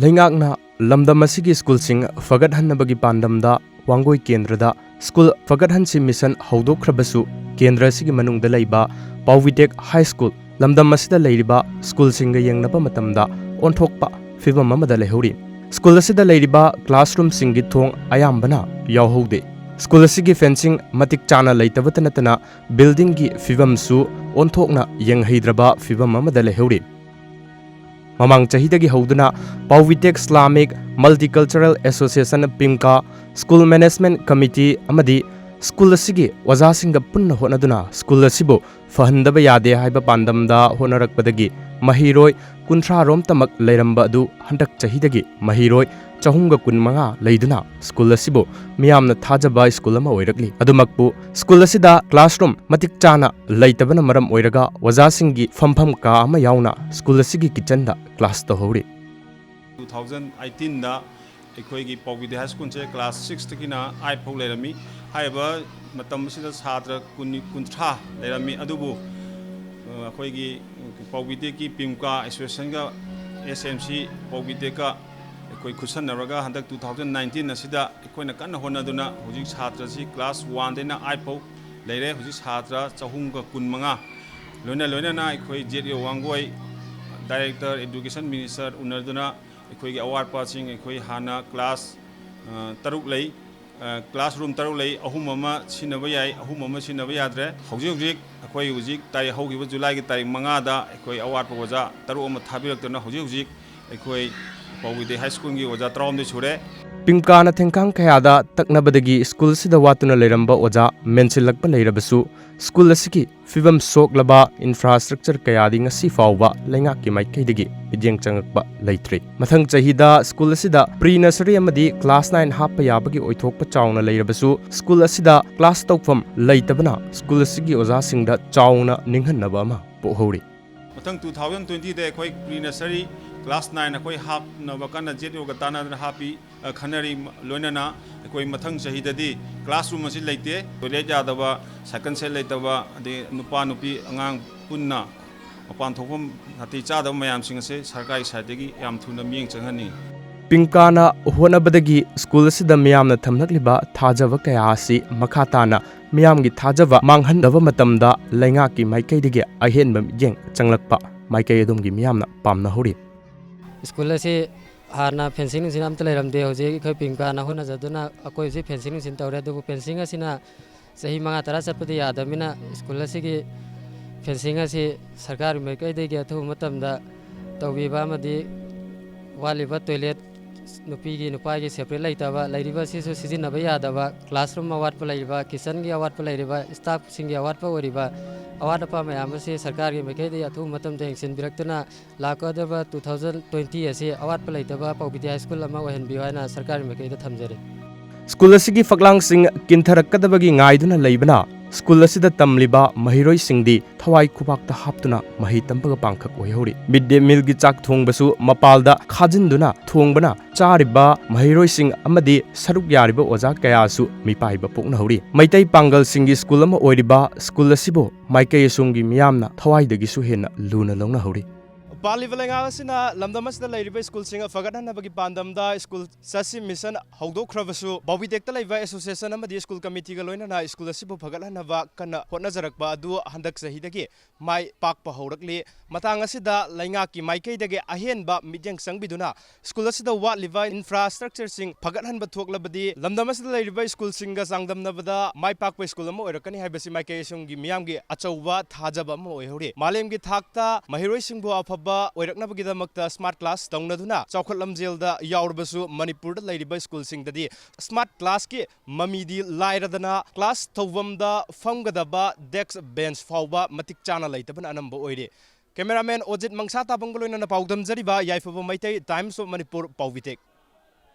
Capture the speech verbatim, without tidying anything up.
ꯂꯩꯉꯥꯛꯅ ꯂꯝꯗꯝ ꯑꯁꯤꯒꯤ ꯁ꯭ꯀꯨꯜꯁꯤꯡ ꯐꯒꯠꯍꯟꯅꯕꯒꯤ ꯄꯥꯟꯗꯝꯗ ꯋꯥꯡꯒꯣꯏ ꯀꯦꯟꯗ꯭ꯔꯗ ꯁ꯭ꯀꯨꯜ ꯐꯒꯠꯍꯟꯁꯤ ꯃꯤꯁꯟ ꯍꯧꯗꯣꯛꯈ꯭ꯔꯕꯁꯨ, ꯀꯦꯟꯗ꯭ꯔ ꯑꯁꯤꯒꯤ ꯃꯅꯨꯡꯗ ꯂꯩꯕ ꯄꯥꯎꯕꯤꯇꯦꯛ ꯍꯥꯏ ꯁ꯭ꯀꯨꯜ, ꯂꯝꯗꯝ ꯑꯁꯤꯗ ꯂꯩꯔꯤꯕ ꯁ꯭ꯀꯨꯜꯁꯤꯡꯒ ꯌꯦꯡꯅꯕ ꯃꯇꯝꯗ ꯑꯣꯟꯊꯣꯛꯄ ꯐꯤꯚꯝ ꯑꯃꯗ ꯂꯩꯍꯧꯔꯤ꯫ ꯁ꯭ꯀꯨꯜ ꯑꯁꯤꯗ ꯂꯩꯔꯤꯕ ꯀ꯭ꯂꯥꯁꯔꯨꯝꯁꯤꯡꯒꯤ ꯊꯣꯡ ꯑꯌꯥꯝꯕꯅ ꯌꯥꯎꯍꯧꯗꯦ꯫ ꯁ꯭ꯀꯨꯜ ꯑꯁꯤꯒꯤ ꯐꯦꯟꯁꯤꯡ ꯃꯇꯤꯛ ꯆꯥꯅ ꯂꯩꯇꯕꯇ ꯅꯠꯇꯅ, ꯕꯤꯜꯗꯤꯡꯒꯤ ꯐꯤꯚꯝꯁꯨ ꯑꯣꯟꯊꯣꯛꯅ ꯌꯦꯡꯍꯩꯗ꯭ꯔꯕ ꯐꯤꯚꯝ ꯑꯃꯗ ꯂꯩꯍꯧꯔꯤ꯫ ꯃꯃꯥꯡ ꯆꯍꯤꯗꯒꯤ ꯍꯧꯗꯨꯅ ꯄꯥꯎꯕꯤꯇꯦꯛ ꯏꯁꯂꯥꯃꯤꯛ ꯃꯜꯇꯤꯀꯜꯆꯔꯦꯜ ꯑꯦꯁꯣꯁꯤꯌꯦꯁꯟ, ꯄꯤꯝꯀꯥ, ꯁ꯭ꯀꯨꯜ ꯃꯦꯅꯦꯖꯃꯦꯟꯠ ꯀꯃꯤꯇꯤ ꯑꯃꯗꯤ ꯁ꯭ꯀꯨꯜ ꯑꯁꯤꯒꯤ ꯑꯣꯖꯥꯁꯤꯡꯒ ꯄꯨꯟꯅ ꯍꯣꯠꯅꯗꯨꯅ ꯁ꯭ꯀꯨꯜ ꯑꯁꯤꯕꯨ ꯐꯍꯟꯗꯕ ꯌꯥꯗꯦ ꯍꯥꯏꯕ ꯄꯥꯟꯗꯝꯗ ꯍꯣꯠꯅꯔꯛꯄꯗꯒꯤ ꯃꯍꯩꯔꯣꯏ ꯀꯨꯟꯊ꯭ꯔꯥ ꯔꯣꯝꯇꯃꯛ ꯂꯩꯔꯝꯕ ꯑꯗꯨ ꯍꯟꯗꯛ ꯆꯍꯤꯗꯒꯤ ꯃꯍꯩꯔꯣꯏ ꯆꯍꯨꯝꯒ ꯀꯨꯟꯃꯉꯥ ꯂꯩꯗꯨꯅ ꯁ꯭ꯀꯨꯜ ꯑꯁꯤꯕꯨ ꯃꯤꯌꯥꯝꯅ ꯊꯥꯖꯕ ꯁ꯭ꯀꯨꯜ ꯑꯃ ꯑꯣꯏꯔꯛꯂꯤ꯫ ꯑꯗꯨꯃꯛꯄꯨ, ꯁ꯭ꯀꯨꯜ ꯑꯁꯤꯗ ꯀ꯭ꯂꯥꯁꯔꯨꯝ ꯃꯇꯤꯛ ꯆꯥꯅ ꯂꯩꯇꯕꯅ ꯃꯔꯝ ꯑꯣꯏꯔꯒ ꯑꯣꯖꯥꯁꯤꯡꯒꯤ ꯐꯝꯐꯝ ꯀꯥ ꯑꯃ ꯌꯥꯎꯅ ꯁ꯭ꯀꯨꯜ ꯑꯁꯤꯒꯤ ꯀꯤꯆꯟꯗ ꯀ꯭ꯂꯥꯁ ꯇꯧꯍꯧꯔꯤ꯫ Two thousand eighteenꯗ ꯑꯩꯈꯣꯏꯒꯤ ꯄꯥꯎꯕꯤꯗꯦ ꯍꯥꯏ ꯁ꯭ꯀꯨꯜꯁꯦ ꯀ꯭ꯂꯥꯁ sixꯇꯒꯤꯅ eight ꯐꯥꯎ ꯂꯩꯔꯝꯃꯤ꯫ ꯍꯥꯏꯔꯤꯕ ꯃꯇꯝ ꯑꯁꯤꯗ ꯁꯥꯇ꯭ꯔ ꯀꯨꯟ, ꯀꯨꯟꯊ꯭ꯔꯥ ꯂꯩꯔꯝꯃꯤ꯫ ꯑꯗꯨꯕꯨ, ꯑ, ꯑꯩꯈꯣꯏꯒꯤ ꯄꯥꯎꯕꯤꯗꯦꯛꯀꯤ ꯄꯤꯝꯀꯥ ꯑꯦꯁꯣꯁꯤꯌꯦꯁꯟꯒ, S M C ꯄꯥꯎꯕꯤꯗꯦꯛꯀ ꯑꯩꯈꯣꯏ ꯈꯨꯠꯁꯟꯅꯔꯒ ꯍꯟꯗꯛ two thousand nineteen ꯑꯁꯤꯗ ꯑꯩꯈꯣꯏꯅ ꯀꯟꯅ ꯍꯣꯠꯅꯗꯨꯅ ꯍꯧꯖꯤꯛ ꯁꯥꯇ꯭ꯔꯁꯤ ꯀ꯭ꯂꯥꯁ oneꯗꯩꯅ eight ꯐꯥꯎ ꯂꯩꯔꯦ꯫ ꯍꯧꯖꯤꯛ ꯁꯥꯇ꯭ꯔ ꯆꯍꯨꯝꯒ ꯀꯨꯟꯃꯉꯥ, ꯂꯣꯏꯅ ꯂꯣꯏꯅꯅ ꯑꯩꯈꯣꯏ Z A O Wangoi, Director Education Minister ꯎꯅꯗꯨꯅ ꯑꯩꯈꯣꯏꯒꯤ ꯑꯋꯥꯠꯄꯁꯤꯡ, ꯑꯩꯈꯣꯏ ꯍꯥꯟꯅ ꯀ꯭ꯂꯥꯁ, ꯑ, ꯇꯔꯨꯛ ꯂꯩ, ꯑ, ꯀ꯭ꯂꯥꯁꯔꯨꯝ ꯇꯔꯨꯛ ꯂꯩ, ꯑꯍꯨꯝ ꯑꯃ ꯁꯤꯖꯤꯟꯅꯕ ꯌꯥꯏ, ꯑꯍꯨꯝ ꯑꯃ ꯁꯤꯖꯤꯟꯅꯕ ꯌꯥꯗ꯭ꯔꯦ꯫ ꯍꯧꯖꯤꯛ ꯍꯧꯖꯤꯛ ꯑꯩꯈꯣꯏ ꯍꯧꯖꯤꯛ ꯇꯥꯔꯤꯛ, ꯍꯧꯈꯤꯕ ꯖꯨꯂꯥꯏꯒꯤ ꯇꯥꯔꯤꯛ ꯃꯉꯥꯗ ꯑꯩꯈꯣꯏ ꯑꯋꯥꯠꯄ ꯑꯣꯖꯥ ꯇꯔꯨꯛ ꯑꯃ ꯊꯥꯕꯤꯔꯛꯇꯨꯅ ꯍꯧꯖꯤꯛ ꯍꯧꯖꯤꯛ ꯑꯩꯈꯣꯏ ꯄꯥꯎꯕꯤꯗꯦ ꯍꯥꯏ ꯁ꯭ꯀꯨꯜꯒꯤ ꯑꯣꯖꯥ ꯇꯔꯥꯍꯨꯝꯗꯣꯏ ꯁꯨꯔꯦ꯫ ꯄꯤꯝꯀꯥꯅ ꯊꯦꯡꯈꯥꯡ ꯀꯌꯥꯗ ꯇꯛꯅꯕꯗꯒꯤ ꯁ꯭ꯀꯨꯜ ꯑꯁꯤꯗ ꯋꯥꯠꯇꯨꯅ ꯂꯩꯔꯝꯕ ꯑꯣꯖꯥ ꯃꯦꯟꯁꯤꯜꯂꯛꯄ ꯂꯩꯔꯕꯁꯨ, ꯁ꯭ꯀꯨꯜ ꯑꯁꯤꯒꯤ ꯐꯤꯕꯝ ꯁꯣꯛꯂꯕ ꯏꯟꯐ꯭ꯔꯥꯁ꯭ꯇ꯭ꯔꯛꯆꯔ ꯀꯌꯥꯗꯤ ꯉꯁꯤ ꯐꯥꯎꯕ ꯂꯩꯉꯥꯛꯀꯤ ꯃꯥꯏꯀꯩꯗꯒꯤ ꯃꯤꯠꯌꯦꯡ ꯆꯪꯉꯛꯄ ꯂꯩꯇ꯭ꯔꯤ꯫ ꯃꯊꯪ ꯆꯍꯤꯗ ꯁ꯭ꯀꯨꯜ ꯑꯁꯤꯗ ꯄ꯭ꯔꯤ ꯅꯔꯁꯔꯤ ꯑꯃꯗꯤ ꯀ꯭ꯂꯥꯁ nine ꯍꯥꯞꯄ ꯌꯥꯕꯒꯤ ꯑꯣꯏꯊꯣꯛꯄ ꯆꯥꯎꯅ ꯂꯩꯔꯕꯁꯨ, ꯁ꯭ꯀꯨꯜ ꯑꯁꯤꯗ ꯀ꯭ꯂꯥꯁ ꯇꯧꯐꯝ ꯂꯩꯇꯕꯅ ꯁ꯭ꯀꯨꯜ ꯑꯁꯤꯒꯤ ꯑꯣꯖꯥꯁꯤꯡꯗ ꯆꯥꯎꯅ ꯅꯤꯡꯍꯟꯅꯕ ꯑꯃ ꯄꯣꯛꯍꯧꯔꯤ꯫ ꯃꯊꯪ two thousand twentyꯗ ꯑꯩꯈꯣꯏ ꯄ꯭ꯔꯤ ꯅꯔꯁꯔꯤ ꯀ꯭ꯂꯥꯁ nine ꯑꯩꯈꯣꯏ ꯍꯥꯞꯅꯕ ꯀꯟꯅ Z A Oꯒ ꯇꯥꯟꯅꯗꯨꯅ ꯍꯥꯞꯄꯤ꯫ ꯑ, ꯈꯟꯅꯔꯤ꯫ ꯂꯣꯏꯅꯅ ꯑꯩꯈꯣꯏ ꯃꯊꯪ ꯆꯍꯤꯗꯗꯤ ꯀ꯭ꯂꯥꯁꯔꯨꯝ ꯑꯁꯤ ꯂꯩꯇꯦ, ꯇꯣꯏꯂꯦꯠ ꯌꯥꯗꯕ, ꯁꯥꯏꯀꯜ ꯁꯦꯠ ꯂꯩꯇꯕ, ꯑꯗꯩ ꯅꯨꯄꯥ ꯅꯨꯄꯤ ꯑꯉꯥꯡ ꯄꯨꯟꯅ ꯄꯥꯟꯊꯣꯛꯐꯝ ꯅꯥꯇꯩ ꯆꯥꯗꯕ ꯃꯌꯥꯝꯁꯤꯡ ꯑꯁꯦ ꯁꯔꯀꯥꯔꯒꯤ ꯁꯥꯏꯠꯇꯒꯤ ꯌꯥꯝ ꯊꯨꯅ ꯃꯤꯠꯌꯦꯡ ꯆꯪꯍꯟꯅꯤꯡꯏ꯫ ꯄꯤꯡꯀꯥꯅ ꯍꯣꯠꯅꯕꯗꯒꯤ ꯁ꯭ꯀꯨꯜ ꯑꯁꯤꯗ ꯃꯤꯌꯥꯝꯅ ꯊꯝꯂꯛꯂꯤꯕ ꯊꯥꯖꯕ ꯀꯌꯥ ꯑꯁꯤ ꯃꯈꯥ ꯇꯥꯅ ꯃꯤꯌꯥꯝꯒꯤ ꯊꯥꯖꯕ ꯃꯥꯡꯍꯟꯗꯕ ꯃꯇꯝꯗ ꯂꯩꯉꯥꯛꯀꯤ ꯃꯥꯏꯀꯩꯗꯒꯤ ꯑꯍꯦꯟꯕ ꯃꯤꯠꯌꯦꯡ ꯆꯪꯂꯛꯄ ꯃꯥꯏꯀꯩ ꯑꯗꯣꯝꯒꯤ ꯃꯤꯌꯥꯝꯅ ꯄꯥꯝꯅꯍꯧꯔꯤ꯫ ꯁ꯭ꯀꯨꯜ ꯑꯁꯤ ꯍꯥꯟꯅ ꯐꯦꯟꯁꯤꯡ ꯅꯨꯡꯁꯤꯡ ꯑꯝꯇ ꯂꯩꯔꯝꯗꯦ꯫ ꯍꯧꯖꯤꯛ ꯑꯩꯈꯣꯏ ꯄꯤꯡꯀꯥꯅ ꯍꯣꯠꯅꯖꯗꯨꯅ ꯑꯩꯈꯣꯏ ꯍꯧꯖꯤꯛ ꯐꯦꯟꯁꯤꯡ ꯅꯨꯡꯁꯤꯡ ꯇꯧꯔꯦ꯫ ꯑꯗꯨꯕꯨ ꯐꯦꯟꯁꯤꯡ ꯑꯁꯤꯅ ꯆꯍꯤ ꯃꯉꯥ ꯇꯔꯥ ꯆꯠꯄꯗꯤ ꯌꯥꯗꯕꯅꯤꯅ ꯁ꯭ꯀꯨꯜ ꯑꯁꯤꯒꯤ ꯐꯦꯟꯁꯤꯡ ꯑꯁꯤ ꯁꯔꯀꯥꯔꯒꯤ ꯃꯥꯏꯀꯩꯗꯒꯤ ꯑꯊꯨꯕ ꯃꯇꯝꯗ ꯇꯧꯕꯤꯕ ꯑꯃꯗꯤ ꯋꯥꯠꯂꯤꯕ ꯇꯣꯏꯂꯦꯠ, ꯅꯨꯄꯤꯒꯤ ꯅꯨꯄꯥꯒꯤ ꯁꯦꯄꯔꯦꯠ ꯂꯩꯇꯕ, ꯂꯩꯔꯤꯕ ꯑꯁꯤꯁꯨ ꯁꯤꯖꯤꯟꯅꯕ ꯌꯥꯗꯕ, ꯀ꯭ꯂꯥꯁꯔꯨꯝ ꯑꯋꯥꯠꯄ ꯂꯩꯔꯤꯕ, ꯀꯤꯠꯆꯟꯒꯤ ꯑꯋꯥꯠꯄ ꯂꯩꯔꯤꯕ, ꯁ꯭ꯇꯥꯐꯁꯤꯡꯒꯤ ꯑꯋꯥꯠꯄ ꯑꯣꯏꯔꯤꯕ, ꯑꯋꯥꯠ ꯑꯄꯥ ꯃꯌꯥꯝ ꯑꯁꯤ ꯁꯔꯀꯥꯔꯒꯤ ꯃꯥꯏꯀꯩꯗꯒꯤ ꯑꯊꯨꯕ ꯃꯇꯝꯗ ꯌꯦꯡꯁꯤꯟꯕꯤꯔꯛꯇꯨꯅ ꯂꯥꯛꯀꯗꯕ two thousand twenty ꯑꯁꯤ ꯑꯋꯥꯠꯄ ꯂꯩꯇꯕ ꯄꯥꯎꯕꯤꯗ꯭ꯌꯥ ꯍꯥꯏ ꯁ꯭ꯀꯨꯜ ꯑꯃ ꯑꯣꯏꯍꯟꯕꯤꯌꯨ ꯍꯥꯏꯅ ꯁꯔꯀꯥꯔꯒꯤ ꯃꯥꯏꯀꯩꯗ ꯊꯝꯖꯔꯤ꯫ ꯁ꯭ꯀꯨꯜ ꯑꯁꯤꯒꯤ ꯐꯛꯂꯥꯡꯁꯤꯡ ꯀꯤꯟꯊꯔꯛꯀꯗꯕꯒꯤ ꯉꯥꯏꯗꯨꯅ ꯂꯩꯕꯅ ꯁ꯭ꯀꯨꯜ ꯑꯁꯤꯗ ꯇꯝꯂꯤꯕ ꯃꯍꯩꯔꯣꯏꯁꯤꯡꯗꯤ ꯊꯋꯥꯏ ꯈꯨꯕꯥꯛꯇ ꯍꯥꯞꯇꯨꯅ ꯃꯍꯩ ꯇꯝꯕꯒ ꯄꯥꯡꯈꯛ ꯑꯣꯏꯍꯧꯔꯤ꯫ ꯃꯤꯗ ꯗꯦ ꯃꯤꯜꯒꯤ ꯆꯥꯛ ꯊꯣꯡꯕꯁꯨ ꯃꯄꯥꯜꯗ ꯈꯥꯖꯤꯟꯗꯨꯅ ꯊꯣꯡꯕꯅ ꯆꯥꯔꯤꯕ ꯃꯍꯩꯔꯣꯏꯁꯤꯡ ꯑꯃꯗꯤ ꯁꯔꯨꯛ ꯌꯥꯔꯤꯕ ꯑꯣꯖꯥ ꯀꯌꯥꯁꯨ ꯃꯤꯄꯥꯏꯕ ꯄꯣꯛꯅꯍꯧꯔꯤ꯫ ꯃꯩꯇꯩ ꯄꯥꯡꯒꯜꯁꯤꯡꯒꯤ ꯁ꯭ꯀꯨꯜ ꯑꯃ ꯑꯣꯏꯔꯤꯕ ꯁ꯭ꯀꯨꯜ ꯑꯁꯤꯕꯨ ꯃꯥꯏꯀꯩ ꯑꯁꯣꯝꯒꯤ ꯃꯤꯌꯥꯝꯅ ꯊꯋꯥꯏꯗꯒꯤꯁꯨ ꯍꯦꯟꯅ ꯂꯨꯅ ꯂꯧꯅꯍꯧꯔꯤ꯫ ꯄꯥꯜꯂꯤꯕ ꯂꯩꯉꯥꯛ ꯑꯁꯤꯅ ꯂꯝꯗꯝ ꯑꯁꯤꯗ ꯂꯩꯔꯤꯕ ꯁ꯭ꯀꯨꯜꯁꯤꯡ ꯐꯒꯠꯍꯟꯅꯕꯒꯤ ꯄꯥꯟꯗꯝꯗ ꯁ꯭ꯀꯨꯜ ꯆꯠꯁꯤ ꯃꯤꯁꯟ ꯍꯧꯗꯣꯛꯈ꯭ꯔꯕꯁꯨ, ꯕꯥꯎꯕꯤꯇꯦꯛꯇ ꯂꯩꯕ ꯑꯦꯁꯣꯁꯤꯌꯦꯁꯟ ꯑꯃꯗꯤ ꯁ꯭ꯀꯨꯜ ꯀꯃꯤꯇꯤꯒ ꯂꯣꯏꯅꯅ ꯁ꯭ꯀꯨꯜ ꯑꯁꯤꯕꯨ ꯐꯒꯠꯍꯟꯅꯕ ꯀꯟꯅ ꯍꯣꯠꯅꯖꯔꯛꯄ ꯑꯗꯨ ꯍꯟꯗꯛ ꯆꯍꯤꯗꯒꯤ ꯃꯥꯏ ꯄꯥꯛꯄ ꯍꯧꯔꯛꯂꯤ꯫ ꯃꯇꯥꯡ ꯑꯁꯤꯗ ꯂꯩꯉꯥꯛꯀꯤ ꯃꯥꯏꯀꯩꯗꯒꯤ ꯑꯍꯦꯟꯕ ꯃꯤꯠꯌꯦꯡ ꯆꯪꯕꯤꯗꯨꯅ ꯁ꯭ꯀꯨꯜ ꯑꯁꯤꯗ ꯋꯥꯠꯂꯤꯕ ꯏꯟꯐ꯭ꯔꯥꯁ꯭ꯇ꯭ꯔꯛꯆꯔꯁꯤꯡ ꯐꯒꯠꯍꯟꯕ ꯊꯣꯛꯂꯕꯗꯤ ꯂꯝꯗꯝ ꯑꯁꯤꯗ ꯂꯩꯔꯤꯕ ꯁ꯭ꯀꯨꯜꯁꯤꯡꯒ ꯆꯥꯡꯗꯝꯅꯕꯗ ꯃꯥꯏ ꯄꯥꯛꯄ ꯁ꯭ꯀꯨꯜ ꯑꯃ ꯑꯣꯏꯔꯛꯀꯅꯤ ꯍꯥꯏꯕꯁꯤ ꯃꯥꯏꯀꯩ ꯑꯁꯣꯝꯒꯤ ꯃꯤꯌꯥꯝꯒꯤ ꯑꯆꯧꯕ ꯊꯥꯖꯕ ꯑꯃ ꯑꯣꯏꯍꯧꯔꯤ꯫ ꯃꯥꯂꯦꯝꯒꯤ ꯊꯥꯛꯇ ꯃꯍꯩꯔꯣꯏꯁꯤꯡꯕꯨ ꯑꯐꯕ ꯑꯣꯏꯔꯛꯅꯕꯒꯤꯗꯃꯛꯇ ꯁ꯭ꯃꯥꯔꯠ ꯀ꯭ꯂꯥꯁ ꯇꯧꯅꯗꯨꯅ ꯆꯥꯎꯈꯠ ꯂꯝꯖꯦꯜꯗ ꯌꯥꯎꯔꯕꯁꯨ ꯃꯅꯤꯄꯨꯔꯗ ꯂꯩꯔꯤꯕ ꯁ꯭ꯀꯨꯜꯁꯤꯡꯗꯗꯤ ꯁ꯭ꯃꯥꯔꯠ ꯀ꯭ꯂꯥꯁꯀꯤ ꯃꯃꯤꯗꯤ ꯂꯥꯏꯔꯗꯅ ꯀ꯭ꯂꯥꯁ ꯇꯧꯐꯝꯗ ꯐꯝꯒꯗꯕ ꯗꯦꯁꯛ ꯕꯦꯟꯆ ꯐꯥꯎꯕ ꯃꯇꯤꯛ ꯆꯥꯅ ꯂꯩꯇꯕꯅ ꯑꯅꯝꯕ ꯑꯣꯏꯔꯤ꯫ ꯀꯦꯃꯦꯔꯥꯃꯦꯟ ꯑꯣꯖꯤꯠ ꯃꯪꯁꯥ ꯇꯥꯕꯪꯒ ꯂꯣꯏꯅꯅ ꯄꯥꯎꯗꯝꯖꯔꯤꯕ ꯌꯥꯏꯐꯕ ꯃꯩꯇꯩ, Times of Manipur, ꯄꯥꯎꯕꯤꯇꯦꯛ꯫